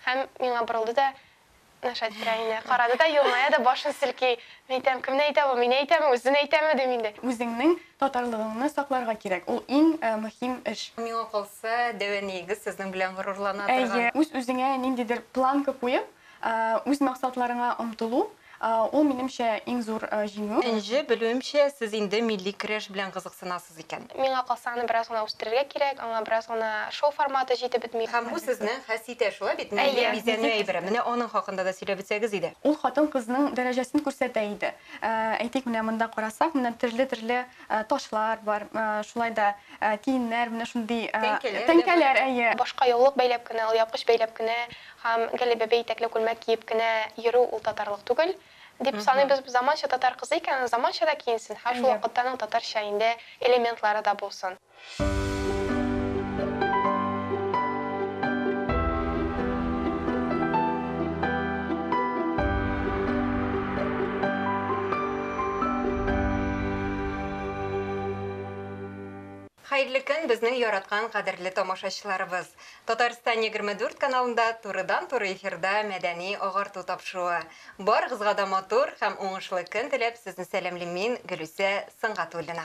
Һәм миңа борылды да, Наша әйттерә инде. Карады да, елмая да, башын селки. Мин әйтәм, кемне әйтә бу, мине әйтәме, үзен әйтәме, дим инде. Үзеңнең татарлыгыңны сакларга кирәк, ул иң мөһим эш. Миңа калса, дәү әниегез сезнең белән горурлана торган. Әйе, үз-үзеңә ниндидер планка куеп, үз максатларыңа омтылу, ул, минемчә, иң зур җиңү. Энҗе, белүемчә, сез инде милли көрәш белән кызыксынасыз икән. Миңа калса, аны бераз гына үстерергә кирәк, аңа бераз гына шоу форматы җитеп бетми. Һәм бу сезнең хәситә, шулай бит? Милли бизәнү әйбере. Менә аның хакында да сөйләп үтсәгез иде. Ул хатын-кызның дәрәҗәсен күрсәтә иде. Әйтик, менә монда карасак, менә төрле-төрле ташлар бар, шулай да тиеннәр, менә шундый тәңкәләр, әйе. Башка яулык бәйләп кенә, алъяпкыч бәйләп кенә Һәм гел бәбәй итәкле күлмәк киеп кенә йөрү ул татарлык түгел, дип саныйбыз. Заманча татар кызы икән, ул заманча да киенсен һәм шул вакытта аның татарча инде элементлары да булсын. Хәерле көн, безнең яраткан кадерле тамашачыларыбыз! Татарстан 24 каналында турыдан-туры эфирда мәдәни агарту тапшыруы. Барыгызга да матур һәм уңышлы көн теләп, сезне сәламлим мин, Гөлүсә Сөнгатуллина.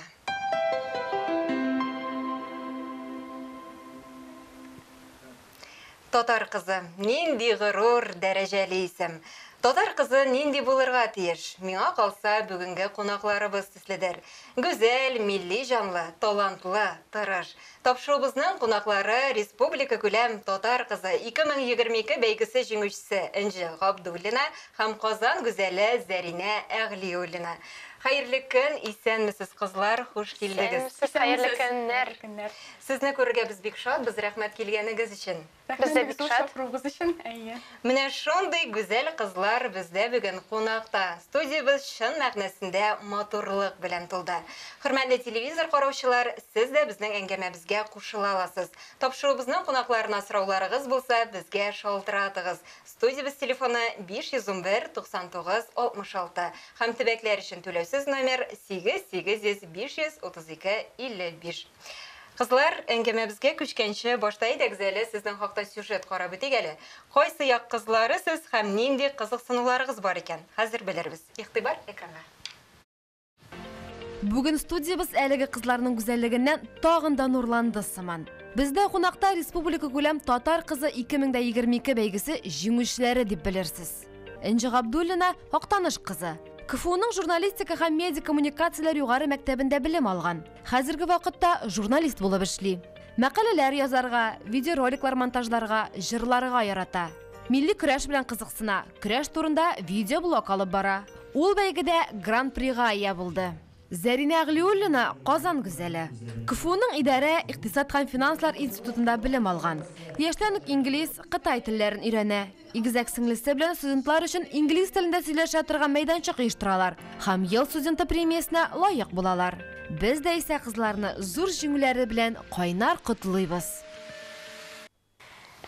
Татар кызы, нинди горур, дәрәҗәле исем. Татар кызы нинди булырга тиеш? Миңа калса, бүгенге кунакларыбыз төследер. Гүзәл, милли җанлы, талантлы, тырыш. Тапшыруыбызның кунаклары республика күләм Татар кызы 2022 бәйгесе җиңүчесе Энҗе Габдуллина һәм Казан гүзәле Зәринә Әгълиуллина. Хәерле көн, исәнмесез, кызлар, хуш килдегез. Исәнмесез, хәерле көннәр. Сезне күрергә без бик шатбыз, рәхмәт килгәнегез өчен. Без дә бик шат. Чакыруыгыз өчен, әйе. Менә шундый гүзәл кызлар бездә бүген кунакта. Студиябез чын мәгънәсендә матурлык белән тулды. Хөрмәтле телевизор караучылар, сез дә безнең әңгәмәбезгә кушыла аласыз. Тапшыруыбызның кунакларына сорауларыгыз булса, безгә шалтыратыгыз. Студиябез телефоны 511 99 66 һәм төбәкләр өчен түләүсез номер 8 800 532 55. Кызлар, әңгәмәбезгә күчкәнче, башта әйдәгез әле сезнең хакта сюжет карап үтик әле. Кайсы як кызлары сез һәм нинди кызыксынуларыгыз бар икән? Хәзер белербез. Игътибар экранга. Бүген студиябез әлеге кызларның гүзәллегеннән тагын да нурланды сыман. Бездә кунакта республика күләм Татар кызы 2022 бәйгесе җиңүчеләре дип белерсез. Энҗе Габдуллина Актаныш кызы. КФУның журналистика һәм медиа коммуникацияләр югары мәктәбендә белем алган. Хәзерге вакытта журналист булып эшли. Мәкаләләр язарга, видеороликлар монтажларга, җырларга ярата. Милли көрәш белән кызыксына, көрәш турында видеоблог алып бара. Ул бәйгедә гран-прига ия булды. Зәринә Әгълиуллина Казан гүзәле. КФУның идарә, икътисад һәм финанслар институтында белем алган. Яшьтән үк инглиз, кытай телләрен өйрәнә. Игезәк сеңлесе белән студентлар өчен инглиз телендә сөйләшә торган мәйданчык оештыралар һәм Ел студенты премиясенә лаек булалар. Без дә исә кызларны зур җиңүләре белән кайнар котлыйбыз.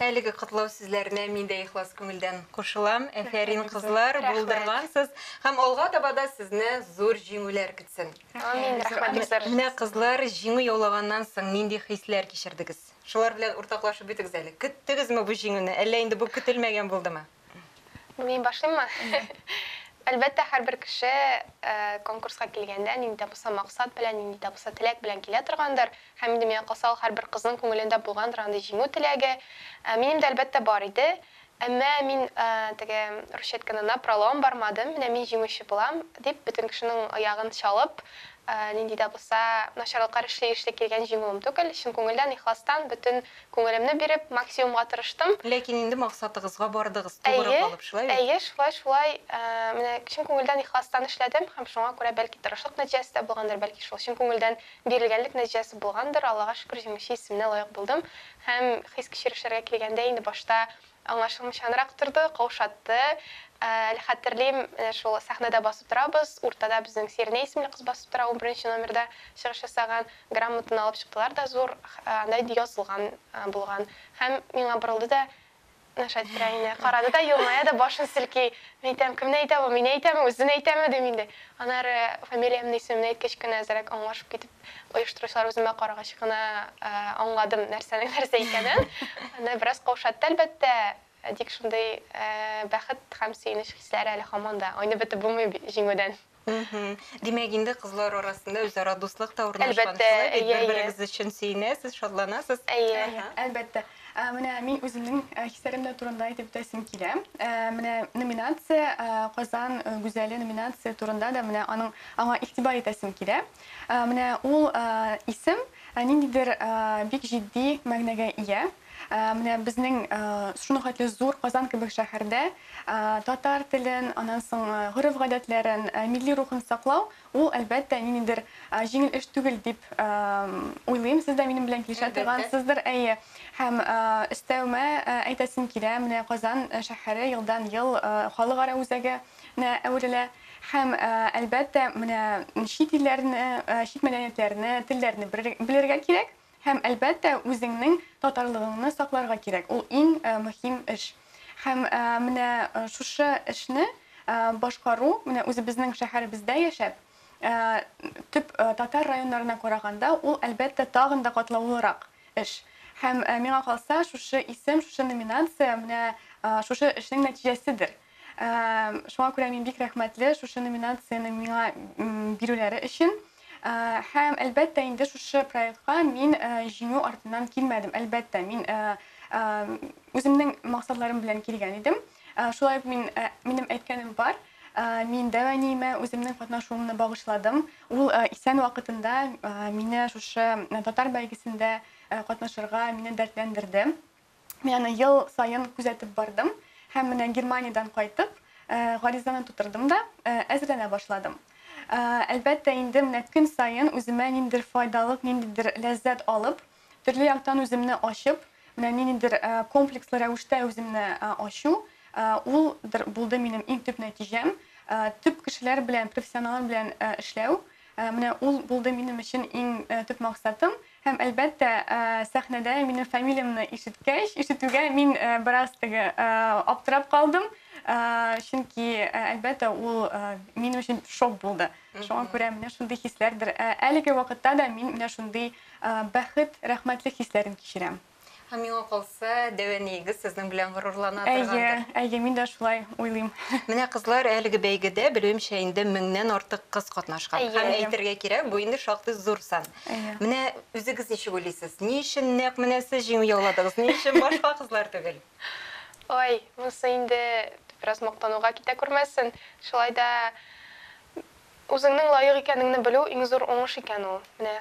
Әлеге котлау сүзләренә мин дә ихлас күңелдән кушылам. Әфәрин, кызлар, булдыргансыз. Һәм алга таба да сезне зур җиңүләр көтсен. Амин, рәхмәт бик зур. Менә, кызлар, җиңү яулаганнан соң нинди хисләр кичердегез? Шулар белән уртаклашып үтегез әле. Көттегезме бу җиңүне, әллә инде бу көтелмәгән булдымы? Мин башлыйммы? Әлбәттә, һәрбер кеше конкурска килгәндә нинди дә булса максат белән, нинди дә булса теләк белән килә торгандыр. Һәм инде миңа калса, ул һәрбер кызның күңелендә булгандыр андый җиңү теләге. Минем дә, әлбәттә, бар иде. Әмма мин теге, русча әйткәндә, напролом бармадым. Менә мин җиңүче булам, дип, бөтен кешенең аягын чалып, нинди дә булса начарлыклар эшли-эшли килгән җиңүем түгел. Чын күңелдән, ихластан, бөтен күңелемне биреп, максимумга тырыштым. Ләкин инде максатыгызга бардыгыз, тугры калып, шулай бит? Әйе, шулай, шулай. Менә чын күңелдән, ихластан эшләдем һәм шуңа күрә, бәлки, тырышлык нәтиҗәсе дә булгандыр, бәлки, шул чын күңелдән бирелгәнлек нәтиҗәсе булгандыр, Аллага шөкер, җиңүче исеменә лаек булдым. Һәм хис-кичерешләргә килгәндә, инде башта аңлашылмыйчанрак торды, каушатты. Әле хәтерлим, менә шул сәхнәдә басып торабыз, уртада безнең Сиринә исемле кыз басып тора, унберенче номерда чыгыш ясаган. Грамотаны алып чыктылар да зур, анда инде язылган булган. Һәм миңа борылды да, Наша әйттерә инде, карады да, елмая да, башын селки. Мин әйтәм, кемне әйтә бу, мине әйтәме, үзен әйтәме, дим инде. Аннары фамилиямне, исемемне әйткәч кенә әзрәк аңлашып китеп, оештыручылар үземә карагач кына аңладым нәрсәнең нәрсә икәнен. Аны бераз каушатты, әлбәттә. Тик шундый бәхет һәм сөенеч хисләре әле һаман да айнып бетеп булмый җиңүдән. Димәк, инде кызлар арасында үзара дуслык та урнашкан. Әлбәттә, Шулай бит, әйе, әйе. бер-берегез өчен сөенәсез, шатланасыз. Әйе. Әлбәттә. Менә мин үземнең хисләрем дә турында әйтеп үтәсем килә. Менә номинация, Казан гүзәле номинация турында да менә аның аңа игътибар итәсем килә. Менә ул исем ниндидер бик җитди мәгънәгә ия. Менә безнең шуның хәтле зур Казан кебек шәһәрдә татар телен, аннан соң гореф-гадәтләрен, милли рухын саклау, ул, әлбәттә, ниндидер җиңел эш түгел дип уйлыйм. Сез дә минем белән килешә торгансыздыр. Әйе. Һәм өстәвемә әйтәсем килә, менә Казан шәһәре елдан-ел халыкара үзәгенә әверелә. Һәм, әлбәттә, менә чит илләрне, чит мәдәниятләрне, телләрне белергә кирәк. Һәм, әлбәттә, үзеңнең татарлыгыңны сакларга кирәк, ул иң мөһим эш. Һәм менә шушы эшне башкару, менә үзебезнең шәһәребездә яшәп, төп татар районнарына караганда, ул, әлбәттә, тагын да катлаулырак эш. Һәм, миңа калса, шушы исем, шушы номинация менә шушы эшнең нәтиҗәседер. Шуңа күрә мин бик рәхмәтле шушы номинацияне миңа бирүләре өчен. Һәм, әлбәттә, инде шушы проектка мин җиңү артыннан килмәдем. Әлбәттә, мин үземнең максатларым белән килгән идем. Шулай ук мин, минем әйткәнем бар, мин дәү әниемә үземнең катнашуымны багышладым. Ул исән вакытында мине шушы татар бәйгесендә катнашырга мине дәртләндерде. Мин аны ел саен күзәтеп бардым һәм менә Германиядән кайтып, гаризаны тутырдым да, әзерләнә башладым. Әлбәттә инде, менә көн саен үземә ниндидер файдалык, ниндидер ләззәт алып, төрле яктан үземне ачып, менә ниндидер комплекслы рәвештә үземне ачу, ул булды минем иң төп нәтиҗәм. Төп кешеләр белән, профессионаллар белән эшләү, менә ул булды минем өчен иң төп максатым. Һәм, әлбәттә, сәхнәдә минем фамилиямне ишеткәч, ишетүгә мин бераз теге аптырап калдым, чөнки, әлбәттә, ул минем өчен шок булды. Шуңа күрә менә шундый хисләрдер. Әлеге вакытта да мин менә шундый бәхет, рәхмәтлек хисләрен кичерәм. Һәм миңа калса, дәү әниегез сезнең белән горурлана торгандыр. Әйе, әйе, мин дә шулай уйлыйм. Менә кызлар, әлеге бәйгедә, белүемчә, инде меңнән артык кыз катнашкан. Һәм әйтергә кирәк, бу инде шактый зур сан. Менә үзегез ничек уйлыйсыз, ни өчен нәкъ менә сез җиңү яуладыгыз, ни өчен башка кызлар түгел? Ой, монысы инде бераз мактануга китә күрмәсен. Шулай да үзеңнең лаек икәнеңне белү иң зур уңыш икән ул. Менә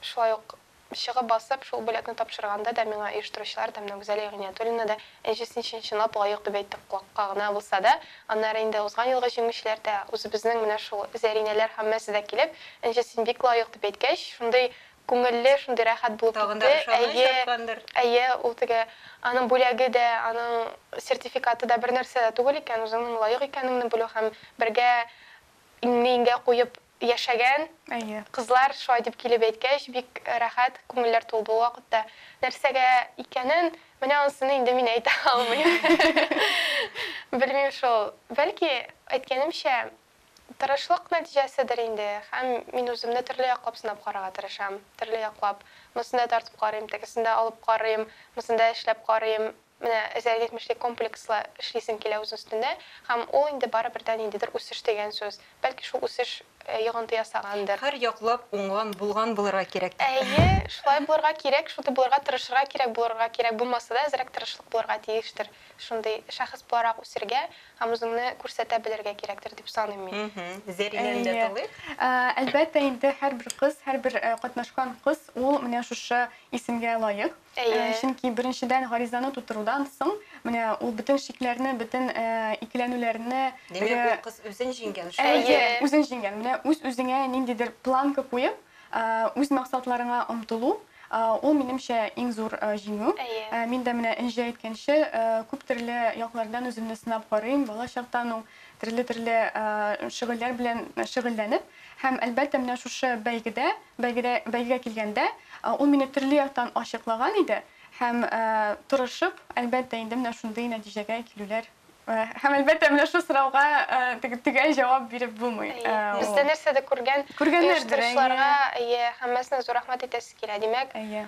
шулай ук Чыгып басып, шул бүләкне тапшырганда да миңа оештыручылар да, менә Гүзәлия Гыйниятуллина да, Энҗе, син чын-чынлап лаек, дип әйтте, колакка гына булса да. Аннары инде узган елгы җиңүчеләр дә, үзебезнең менә шул Зәринәләр һәммәсе дә килеп, Энҗе, син бик лаек, дип әйткәч, шундый күңелле, шундый рәхәт булып Тагын да китте. ышаныч Әйе, арткандыр. әйе, ул теге, аның бүләге дә, аның сертификаты да бернәрсә дә түгел икән, үзеңнең лаек икәнеңне белү һәм бергә иңне иңгә куеп яшәгән Әйе. кызлар шулай дип килеп әйткәч, бик рәхәт, күңелләр тулды ул вакытта. Нәрсәгә икәнен, менә анысыны инде мин әйтә алмыйм. Белмим шул. Бәлки, әйткәнемчә, тырышлык нәтиҗәседер инде. Һәм мин үземне төрле яклап сынап карарга тырышам. Төрле яклап. Монысын да тартып карыйм, тегесен дә алып карыйм, монысын да эшләп карыйм. Менә Зәрин әйтмешли, комплекслы эшлисең килә үз өстендә һәм ул инде барыбер дә ниндидер үсеш дигән сүз. Бәлки шул үсеш йогынты ясагандыр. Һәр яклап уңган, булган булырга кирәк. Әйе, шулай булырга кирәк, шундый булырга тырышырга кирәк, булырга кирәк булмаса да, әзрәк тырышлык булырга тиештер. Шундый шәхес буларак үсергә һәм үзеңне күрсәтә белергә кирәктер дип саныйм мин. Зәринәне дә Әйе. тыңлыйк. Әлбәттә инде, һәрбер кыз, һәрбер катнашкан кыз ул менә шушы исемгә лаек. Әйе. Чөнки беренчедән гаризаны тутырудан соң, менә ул бөтен шикләрне, бөтен икеләнүләрне Димәк, ул кыз үзен җиңгән, шулай? Әйе, үзен җиңгән. Менә үз-үзеңә ниндидер планка куеп, үз максатларыңа омтылу, ул, минемчә, иң зур җиңү. Мин дә менә Энҗе әйткәнче, күп төрле яклардан үземне сынап карыйм, бала чактан ук төрле-төрле шөгыльләр белән шөгыльләнеп. Һәм, әлбәттә, менә шушы бәйгедә, бәйгедә, бәйгегә килгәндә, ул мине төрле яктан ачыклаган иде һәм тырышып, әлбәттә, инде менә шундый нәтиҗәгә килүләр. Һәм, әлбәттә, менә шул сорауга теге төгәл җавап биреп булмый. Әйе, бездә нәрсә дә күргән Күргәннәрдер, оештыручыларга, әйе, һәммәсенә зур рәхмәт әйтәсе килә. Димәк, Әйе.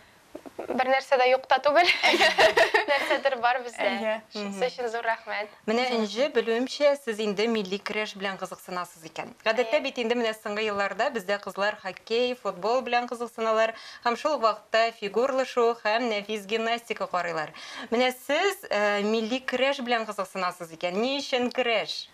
Бер нәрсә дә юк та түгел. Нәрсәдер бар бездә. Әйе. Шунысы өчен зур рәхмәт. Менә Энҗе, белүемчә, сез инде милли көрәш белән кызыксынасыз икән. Гадәттә бит инде менә соңгы елларда бездә кызлар хоккей, футбол белән кызыксыналар һәм шул ук вакытта фигурлы шуу һәм нәфис гимнастика карыйлар. Менә сез милли көрәш белән кызыксынасыз икән. Ни өчен көрәш?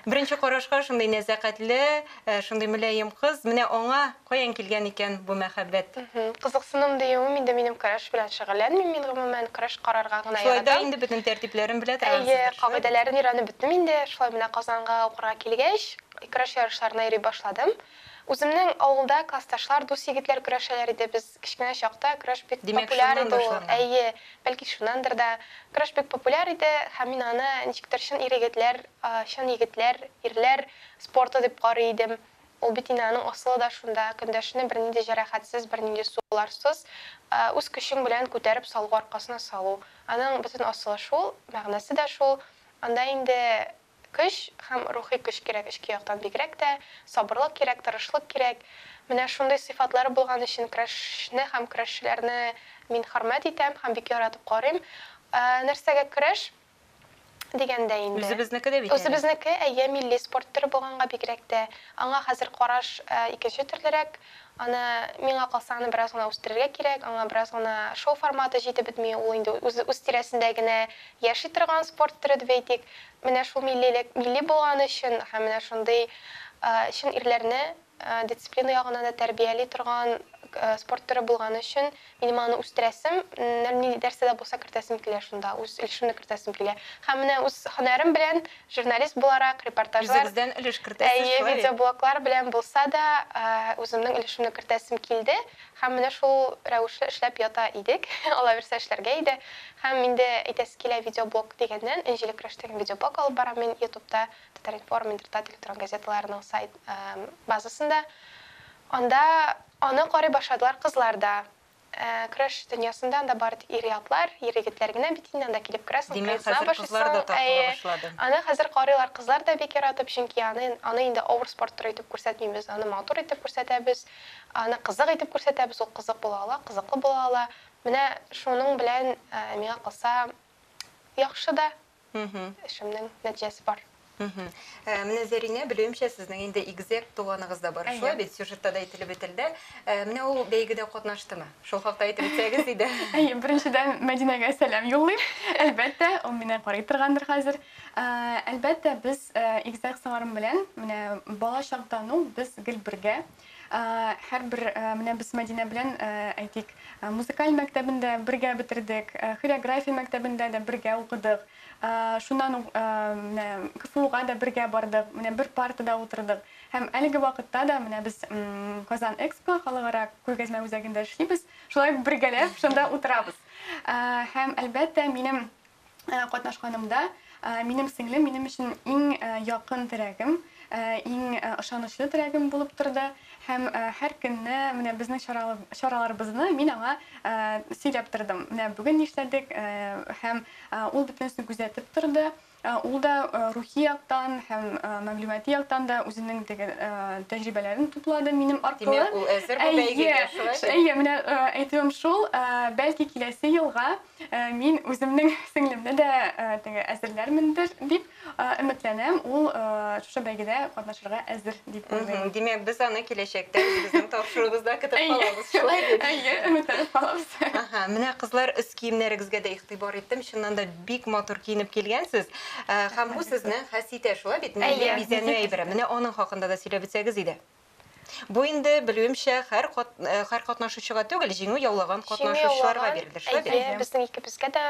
Беренче карашка шундый нәзакәтле, шундый мөлаем кыз, менә аңа каян килгән икән бу мәхәббәт? Кызыксыным диюем инде минем көрәш белән шөгыльләнмим мин гомумән, көрәш карарга гына Шулай да яратам. инде бөтен тәртипләрен белә торгансыздыр, Әйе, шулай бит? кагыйдәләрен өйрәнеп беттем инде. Шулай менә Казанга укырга килгәч, көрәш ярышларына йөри башладым. Үземнең авылда классташлар, дус егетләр көрәшәләр иде. Без кечкенә чакта көрәш бик Димәк, популяр шуннан иде ул. башланган. Әйе, бәлки шуннандыр да. Көрәш бик популяр иде һәм мин аны ничектер чын ир-егетләр, чын егетләр, ирләр спорты дип карый идем. Ул бит инде аның асылы да шунда, көндәшне бернинди җәрәхәтсез, бернинди суларсыз, үз көчең белән күтәреп салу, аркасына салу. Аның бөтен асылы шул, мәгънәсе дә шул. Анда инде көч һәм рухи көч кирәк, эчке яктан бигрәк тә, сабырлык кирәк, тырышлык кирәк. Менә шундый сыйфатлары булган өчен көрәшне һәм көрәшчеләрне мин хөрмәт итәм һәм бик яратып карыйм. Нәрсәгә көрәш дигәндә инде. Үзебезнеке дә бит әле. Үзебезнеке, әйе, милли спорт төре булганга бигрәк тә. Аңа хәзер караш икенче төрлерәк. Аны, миңа калса, аны бераз гына үстерергә кирәк, аңа бераз гына шоу форматы җитеп бетми, ул инде үз, үз тирәсендә генә яши торган спорт төре дип әйтик. Менә шул миллилек, милли булган өчен һәм менә шундый чын ирләрне дисциплина ягыннан да тәрбияли торган спорт төре булган өчен минем аны үстерәсем, ни нәрсә дә булса кертәсем килә шунда, үз өлешемне кертәсем килә. Һәм менә үз һөнәрем белән, журналист буларак, репортажлар, Үзегездән өлеш кертәсез, әйе, шулай бит? видеоблоглар белән булса да, үземнең өлешемне кертәсем килде. Һәм менә шул рәвешле эшләп ята идек. Алла бирсә эшләргә иде. Һәм инде әйтәсе килә видеоблог дигәннән, Энҗеле көрәш дигән видеоблог алып барам мин YouTube'та, Татар-информ, Интертат электрон газеталарының сайт базасында. Анда аны карый башладылар кызлар да. Көрәш дөньясында анда бары тик ир-атлар, ир-егетләр генә бит инде, анда килеп керәсең, Димәк, кыенсына хәзер кызлар да башлыйсың. тартыла Әйе. башлады. Аны хәзер карыйлар, кызлар да бик яратып, чөнки аны, аны инде авыр спорт төре итеп күрсәтмибез, аны матур итеп күрсәтәбез, аны кызык итеп күрсәтәбез, ул кызык була ала, кызыклы була ала. Менә шуның белән миңа калса яхшы да, эшемнең нәтиҗәсе бар. Менә Зәринә, белүемчә, сезнең инде игезәк туганыгыз да бар. Шулай бит, сюжетта да әйтелеп үтелде. Менә ул бәйгедә катнаштымы? Шул хакта әйтеп үтсәгез иде. Әйе, беренчедән Мәдинәгә сәлам юллыйм. Әлбәттә, ул мине карый торгандыр хәзер. Әлбәттә, без игезәк сыңарым белән менә бала чактан ук без гел бергә. Һәрбер менә без Мәдинә белән, әйтик, музыкаль мәктәбендә бергә бетердек, хореография мәктәбендә дә бергә укыдык. Шуннан ук менә КФУга да бергә бардык, менә бер партада утырдык. Һәм әлеге вакытта да менә без Казан Экспо халыкара күргәзмә үзәгендә эшлибез, шулай ук бергәләп шунда утырабыз. Һәм әлбәттә, минем катнашканымда минем сеңлем минем өчен иң якын терәгем, иң ышанычлы терәгем булып торды. Һәм һәр көнне менә безнең чараларыбызны мин аңа сөйләп тордым. Менә бүген нишләдек, һәм ул бөтенесен күзәтеп торды. Ул да рухи яктан һәм мәгълүмати яктан да үзенең теге тәҗрибәләрен туплады минем аркылы. Димәк, ул әзер бу бәйгегә, шулай бит? Әйе, менә әйтүем шул, бәлки киләсе елга мин үземнең сеңлемне дә теге әзерләрмендер дип өметләнәм. Ул шушы бәйгедә катнашырга әзер дип уйлыйм. Димәк, без аны киләчәктә үзебезнең тапшыруыбызда көтеп калабыз, шулай бит? Әйе, өметләнеп калабыз. Аһа, менә кызлар, өс киемнәрегезгә дә игътибар иттем. Чыннан да бик матур киенеп килгәнсез. Һәм бу сезнең хәситә, шулай бит? Милли Әйе. бизәнү әйбере. Менә аның хакында да сөйләп үтсәгез иде. Бу инде, белүемчә, һәр һәр катнашучыга түгел, җиңү яулаган Җиңү катнашучыларга яулаган, бирелде, шулай бит? әйе, безнең икебезгә дә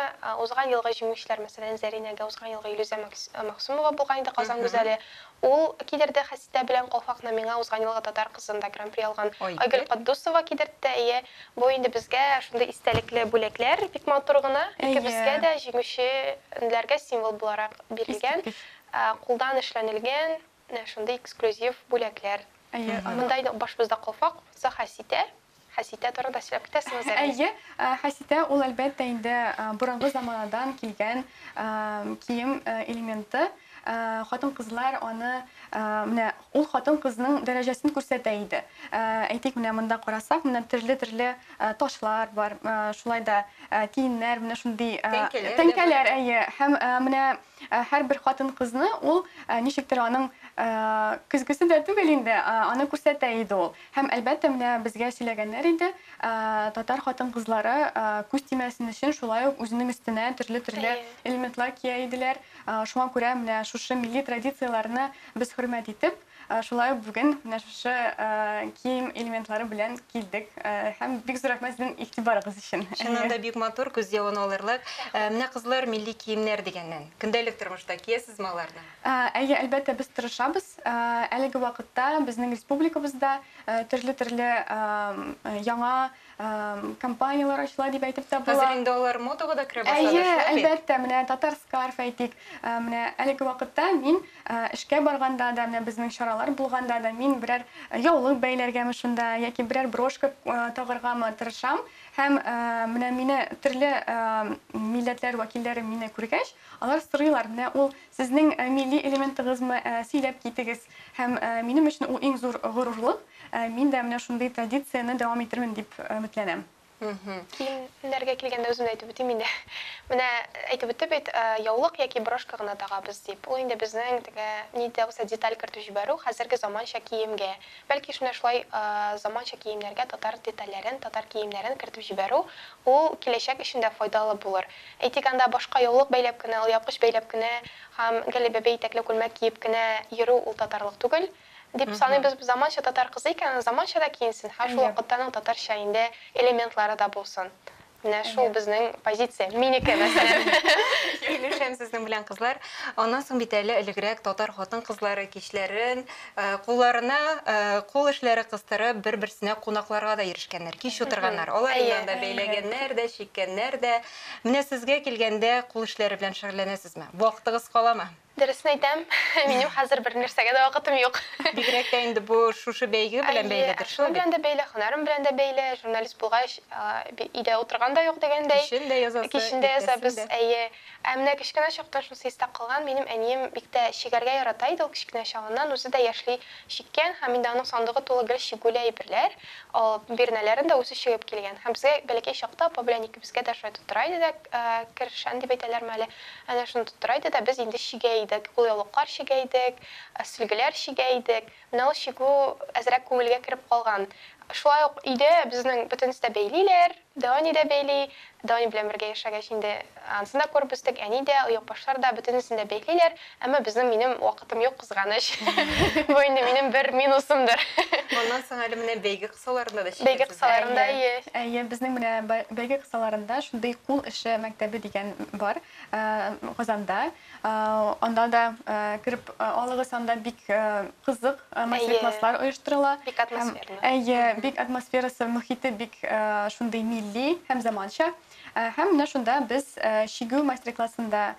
узган елгы җиңүчеләр, мәсәлән, Зәринәгә узган елгы Илүзә Максумова булган иде Казан гүзәле. Ул кидерде хәситә белән калфакны, миңа узган елгы татар кызында гран-при алган Айгөл Каддусова кидертте, әйе. Бу инде безгә шундый истәлекле бүләкләр, бик матур гына. Икебезгә дә җиңүчеләргә символ буларак бирелгән, кулдан эшләнелгән менә шундый эксклюзив бүләкләр. Әйе, Монда инде башыбызда калфак, булса хәситә. Хәситә турында сөйләп китәсеңме, Зәринә? Әйе, хәситә ул әлбәттә инде борынгы заманадан килгән кием элементы. хатын-кызлар аны менә ул хатын-кызның дәрәҗәсен күрсәтә иде. Әйтик, менә монда карасак, менә төрле-төрле ташлар бар, шулай да тиеннәр, менә шундый тәңкәләр, әйе. Һәм менә һәрбер хатын-кызны ул ничектер аның көзгесе дә түгел инде, аны күрсәтә иде ул. Һәм әлбәттә, менә безгә сөйләгәннәр иде, татар хатын-кызлары күз тимәсен өчен шулай ук үзенең өстенә төрле-төрле элементлар кия иделәр. Шуңа күрә менә шушы милли традицияләрне без хөрмәт итеп, шулай ук бүген менә шушы кием элементлары белән килдек. Һәм бик зур рәхмәт сезнең игътибарыгыз өчен. Чыннан да бик матур, күз явын алырлык. Менә кызлар милли киемнәр дигәннән, көндәлек тормышта киясезме аларны? Әйе, әлбәттә, без тырышабыз. Әлеге вакытта безнең республикабызда төрле-төрле яңа компанияләр ачыла дип әйтеп тә була. Хәзер инде алар модага да керә башлады. Әйе, әлбәттә, менә татар скарф әйтик. Менә әлеге вакытта мин эшкә барганда да, менә безнең чаралар булганда да, мин берәр яулык бәйләргәме шунда, яки берәр брошка тагаргамы тырышам. Һәм менә мине төрле милләтләр вәкилләре мине күргәч, алар сорыйлар, менә ул сезнең милли элементыгызмы, сөйләп китегез. Һәм минем өчен ул иң зур горурлык. Мин дә менә шундый традицияне дәвам итермен дип өметләнәм. Киемнәргә килгәндә үзем дә әйтеп үтим инде. Менә әйтеп үтте бит, яулык яки брошка гына тагабыз дип. Ул инде безнең теге ни дә булса деталь кертеп җибәрү хәзерге заманча киемгә. Бәлки менә шулай заманча киемнәргә татар детальләрен, татар киемнәрен кертеп җибәрү ул киләчәк өчен дә файдалы булыр. Әйтик, анда башка яулык бәйләп кенә, алъяпкыч бәйләп кенә һәм гел бәбәй итәкле күлмәк киеп кенә йөрү ул татарлык түгел. Дип саныйбыз, заманча татар кызы икән, заманча да киенсен, һәм шул вакытта аның татарча инде элементлары да булсын. Менә шул безнең позиция, минеке мәсәлән. Килешәм сезнең белән, кызлар. Аннан соң бит әле элегрәк татар хатын-кызлары кичләрен кулларына кул эшләре кыстырып, бер-берсенә кунакларга да ирешкәннәр, кич утырганнар. Алар инде бәйләгәннәр дә, чиккәннәр дә. Менә сезгә килгәндә кул эшләре белән шөгыльләнәсезме? Вакытыгыз каламы? Дөресен әйтәм, минем хәзер бер нәрсәгә дә вакытым юк. Бигрәк тә инде бу шушы бәйге белән бәйледер. Шуның белән дә бәйле, һөнәрем белән дә бәйле, журналист булгач, өйдә утырган да юк дигәндәй. Кичен дә язасы, кичен дә язабыз, әйе. Ә менә кечкенә чактан шунысы истә калган, минем әнием бик тә чигәргә ярата иде, ул кечкенә чагыннан үзе дә яшьли чиккән, һәм инде аның сандыгы тулы гел чигүле әйберләр, ул бирнәләрен дә үзе чигеп килгән. Һәм безгә бәләкәй чакта апа белән икебезгә дә шулай тоттыра иде дә, кершән дип әйтәләрме әле, әнә шуны тоттыра иде дә, без инде чигә идек, кулъяулыклар чигә идек, сөлгеләр чигә идек. Менә ул чигү әзрәк күңелгә кереп калган. Шулай ук өйдә безнең бөтенесе дә бәйлиләр, Дани дә бәйли, Дани белән бергә яшәгәч инде анысын да күреп үстек, әни дә, оекбашлар да бөтенесен дә бәйлиләр, әмма безнең минем вакытым юк, кызганыч. Бу инде минем бер минусымдыр. Аннан соң әле менә бәйге кысаларында да чигәсез. Бәйге кысаларында, әйе. Әйе, безнең менә бәйге кысаларында шундый кул эше мәктәбе дигән бар Казанда. Анда да кереп алыгыз, анда бик кызык мастер-класслар оештырыла. Бик атмосферно. Әйе, бик атмосферасы, мохите бик шундый милли һәм заманча. Һәм менә шунда без чигү мастер-классында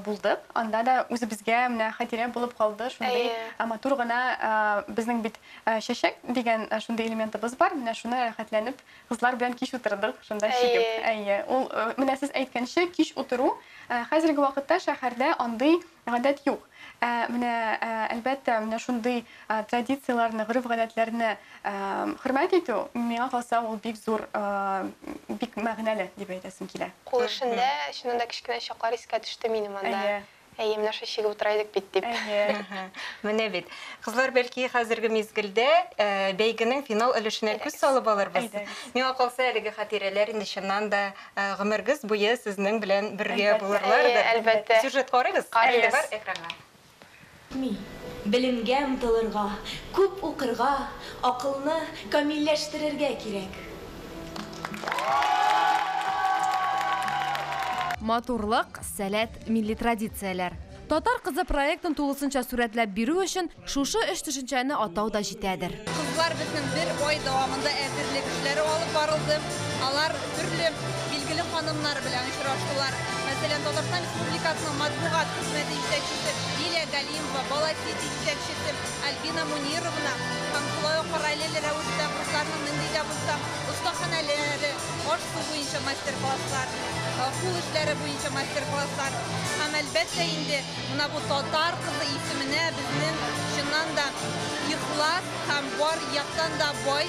булдык. Анда да үзебезгә менә хатирә булып калды, шундый матур гына безнең бит чәчәк дигән шундый элементыбыз бар. Менә шуны рәхәтләнеп кызлар белән кич утырдык, шунда чигеп. Әйе, ул менә сез әйткәнчә кич утыру, хәзерге вакытта шәһәрдә андый гадәт юк. Менә әлбәттә, менә шундый традицияләрне, гореф-гадәтләрне хөрмәт итү, миңа калса, ул бик зур, бик мәгънәле дип әйтәсем килә. Кул эшендә, чыннан да кечкенә чаклар искә төште минем анда. Әйе, менә шул чигеп утыра идек бит дип. Менә бит. Кызлар, бәлки хәзерге мизгелдә бәйгенең финал өлешенә күз салып алырбыз. Миңа калса, әлеге хатирәләр инде чыннан да гомергез буе сезнең белән бергә булырлардыр. Әлбәттә. Сюжет карыйбыз. Карыйбыз. Экранга. Белемгә омтылырга, күп укырга, акылны камилләштерергә кирәк. Матурлык, сәләт, милли традицияләр. Татар кызы проектын тулысынча сурәтләп бирү өчен шушы өч төшенчәне атау да җитәдер. Кызлар безнең бер ай дәвамында әзерлек эшләре алып барылды. Алар төрле билгеле ханымнар белән очраштылар. Мәсәлән, Татарстан Республикасының матбугат хезмәте җитәкчесе Лилия Галимова, Бала Сити җитәкчесе Альбина Мунировна һәм шулай ук параллель рәвештә кызларның нинди дә булса остаханәләре, аш-су буенча мастер-класслар. кул эшләре буенча мастер-класслар. Һәм әлбәттә инде менә бу татар кызы исеменә безнең чыннан да ихлас һәм бар яктан да бай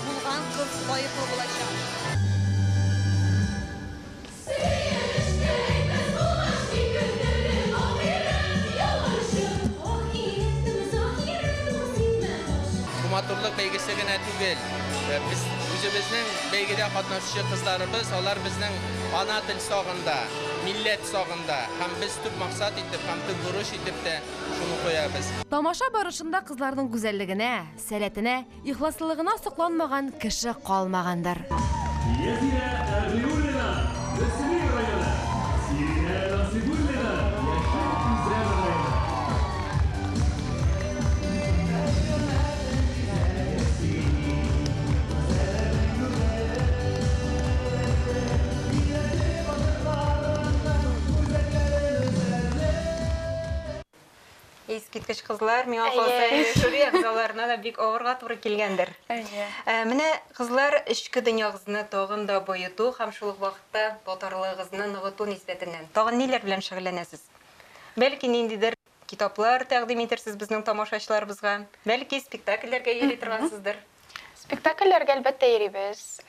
булган кыз лаеклы булачак. Бу матурлык бәйгесе генә түгел. Без үзебезнең бәйгедә катнашучы кызларыбыз, алар безнең ана тел сагында, милләт сагында һәм без төп максат итеп һәм төп бурыч итеп тә шуны куябыз. Тамаша барышында кызларның гүзәллегенә, сәләтенә, ихласлылыгына сокланмаган кеше калмагандыр. Язилә Әгълиуллина, Мөслим районы. Сиринә Насыйбуллина, Яшел Үзән районы. Искиткеч кызлар, миңа калса, жюри әгъзаларына да бик авырга туры килгәндер. Әйе. Менә кызлар эчке дөньягызны тагын да баету һәм шул ук вакытта татарлыгыгызны ныгыту нисбәтеннән тагын ниләр белән шөгыльләнәсез? Бәлки ниндидер китаплар тәкъдим итерсез безнең тамашачыларыбызга, бәлки спектакльләргә йөри торгансыздыр. Спектакльләргә әлбәттә йөрибез.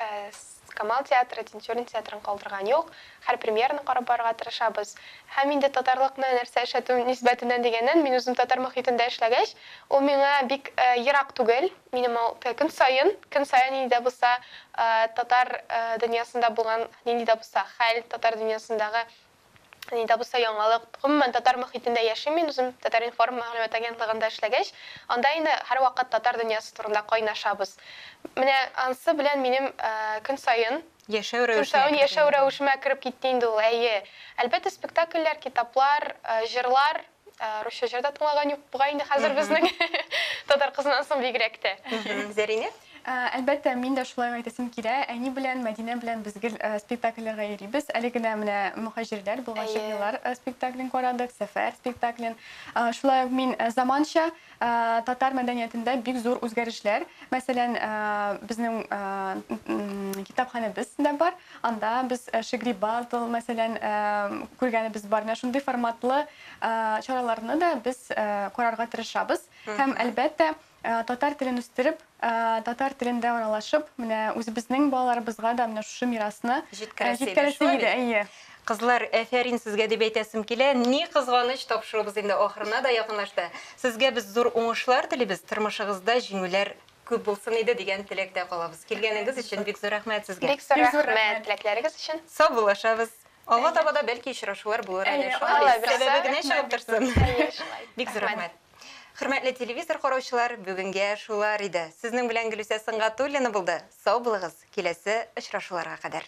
Камал театры, Тинчурин театрын калдырган юк. Һәр премьераны карап барырга тырышабыз. Һәм инде татарлыкны нәрсә эшләтү нисбәтеннән дигәннән, мин үзем татар мохитендә эшләгәч, ул миңа бик ерак түгел. Минем ул көн саен, көн саен нинди дә булса татар дөньясында булган нинди дә булса хәл, татар дөньясындагы нинди дә булса яңалык, гомумән татар мохитендә яшим мин үзем, Татар-информ мәгълүмат агентлыгында эшләгәч, анда инде һәрвакыт татар дөньясы турында кайнашабыз. Менә ансы белән минем көн саен Яшәү көн рәвешенә саен кереп яшәү инде. рәвешемә кереп китте инде ул, әйе. Әлбәттә, спектакльләр, китаплар, җырлар, русча җыр да тыңлаган юк бугай инде хәзер безнең татар кызыннан соң бигрәк тә. Зәринә? Әлбәттә, мин дә шулай ук әйтәсем килә. Әни белән, Мәдинә белән без гел спектакльләргә йөрибез. Әле генә менә Мөһаҗирләр, Болганчык Әйе. еллар спектаклен карадык, Сәфәр спектаклен. Шулай ук мин заманча татар мәдәниятендә бик зур үзгәрешләр. Мәсәлән, безнең китапханәбез дә бар. Анда без Шигъри батл, мәсәлән, күргәнебез бар. Менә шундый форматлы чараларны да без карарга тырышабыз. Һәм, әлбәттә, татар телен үстереп, татар телендә аралашып, менә үзебезнең балаларыбызга да менә шушы мирасны Җиткерәсе иде, җиткерәсе шулай иде, бит? әйе. Кызлар, әфәрин сезгә дип әйтәсем килә. Ни кызганыч, тапшыруыбыз инде ахырына да якынлашты. Сезгә без зур уңышлар телибез, тормышыгызда җиңүләр күп булсын иде дигән теләктә калабыз. Килгәнегез өчен бик зур рәхмәт сезгә. Бик зур Бик зур рәхмәт рәхмәт. теләкләрегез өчен. Саубуллашабыз. Алга таба да бәлки очрашулар булыр әле. Әйе, Шулай Алла бит? бирсә. Сәбәбе генә чыгып торсын. Әйе, шулай. Бик зур рәхмәт. Хөрмәтле телевизор караучылар, бүгенгә шулар иде. Сезнең белән Гөлүсә Сөнгатуллина булды. Сау булыгыз. Киләсе очрашуларга кадәр.